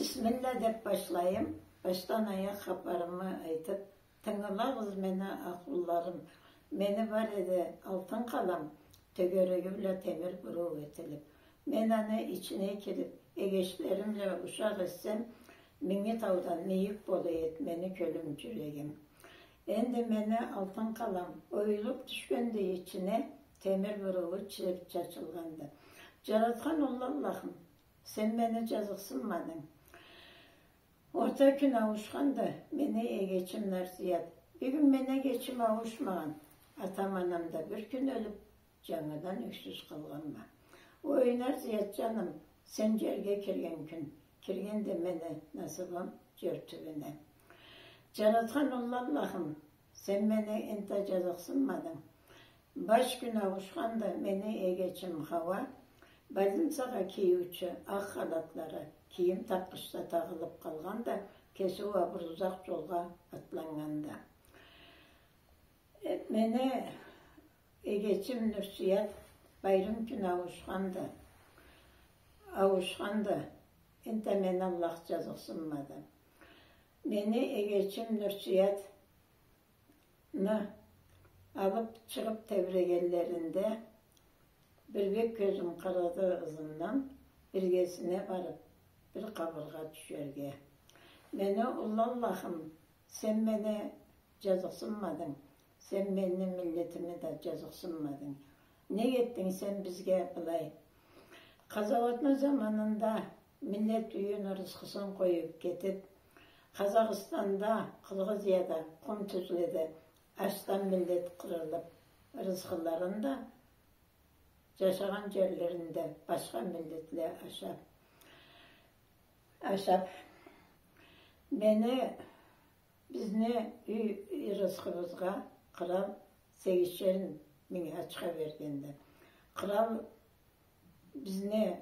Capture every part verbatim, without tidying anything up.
Бисмилла деп башлайым, башдан аякъ хапарымы айтып, тынгылагъыз мени, акъыллыларым. Мени бар эди алтын къалам, тёгереги бла темир буруу этилип. Мен аны ичине кирип, эгечлерим бла ушакъ этсем, Минги таудан мийик бола эди мени кёлюм, джюрегим. Энди мени алтын къалам оюлуп тюшгенди ичине, темир буруу чириб чачылгъанды. Джаратхан уллу Аллахым, сен мени джазыкъсынмадынг. Орта кюн ауушханды мени эгечим Нарзият. Бюгюн мени эгечим ауушмагъан. Атам-анам да бир кюн ёлюп, джангыдан юйсюз къалгъанма. Ой, Нарзият джаным, сен джерге кирген кюн, киргенди мени насыбым джер тюбюне. Джаратхан уллу Аллахым, сен мени энтда джазыкъсынмадынг. Баш кюн ауушханды мени эгечим Хауа, больницагъа кийиучю акъ халатлары, кийим такъгъыч да тагъылып къалгъанды, кеси уа бир узакъ джолгъа атланнганды. Э, мени эгечим Нурсуят байрам кюн ауушханды. Ауушханды. Энтда мени Аллах джазыкъсынмады. Мени эгечим Нурсуятны алып чыгъып тебрегенлеринде, бир бек кёзюм къарады ызындан, биргесине барып, бир къабыргъа тюшерге. Мени уллу Аллахым, сен мени джазыкъсынмадынг, сен мени миллетими да джазыкъсынмадынг. Нек этдинг сен бизге былай? Къазауатны заманында миллет юйюн, рысхысын къоюп кетип, Къазахстанда, Къыргъызияда, Къумтюзледе ачдан миллет къырылып, рысхыларын да джашагъан джерлеринде башха миллетле ашап, ашап. Мени, бизни юй рысхыбызгъа къырал сегизшер минг ачха бергенди. Къырал бизни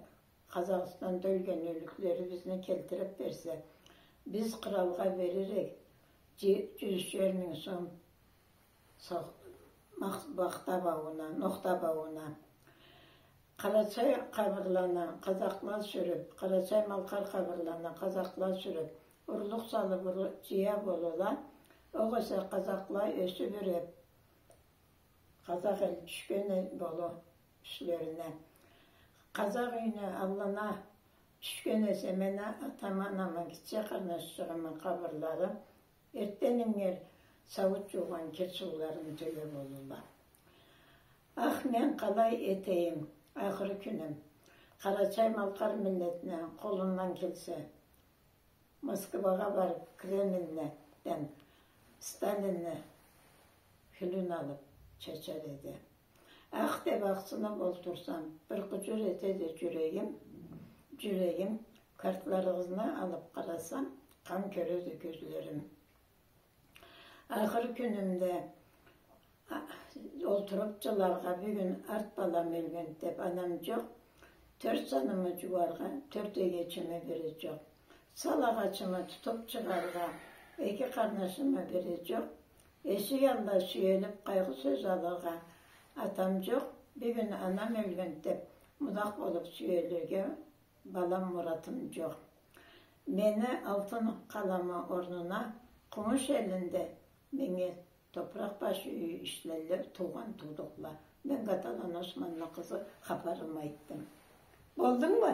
Къазахстанда ёлген ёлюклерибизни келтирип берсе, биз къыралгъа берирек джю-, джюзшер минг сом. Сох-, мах-, махта бауна, нохта бауна. Къарачай къабырланы къазакъла сюрюп, къарачай-малкъар къабырланы къазакъла сюрюп, урлукъ салып, урлу-, джыя болула, огъесе къазакъла ёсюп юрюп, къазакъ эл тюшген эл болу юслерине. Къазакъ юйню аллына тюшген эсе, мени атам-анамы, гитче къарнашчыгъымы къабырлары, эртден ингир сауут джуугъан кир сууларын тёле болурла. Ах, мен къалай этейим, ахыр кюнюм, къарачай-малкъар миллетни къолундан келсе, Москвагъа барып, Кремльден Сталинни хюлюн алып чачар эди. Ах деп ахсынып олтурсам, бир къучур этеди джюрегим, джюрегим, картларыгъызны алып къарасам, къан кёреди кёзлерим. Ахыр кюнюмде, а, олтуруп джыларгъа, бюгюн арт балам ёлгенди деп анам джокъ, тёрт санымы джууаргъа, тёрт эгечими бири джокъ. Сал агъачымы тутуп чыгъаргъа, эки къарнашымы бири джокъ. Эшик аллында сюелип, къайгъы сёз алыргъа атам джокъ, бюгюн анам ёлгенди деп мудах болуп сюелирге балам муратым джокъ. Мени алтын къаламы орнуна къумуш элинде меннге топуракъ баш юй ишлелле, туугъан туудукъла. Мен Гаталаны Османны къызы, хапарымы айтдым. Болдунгму?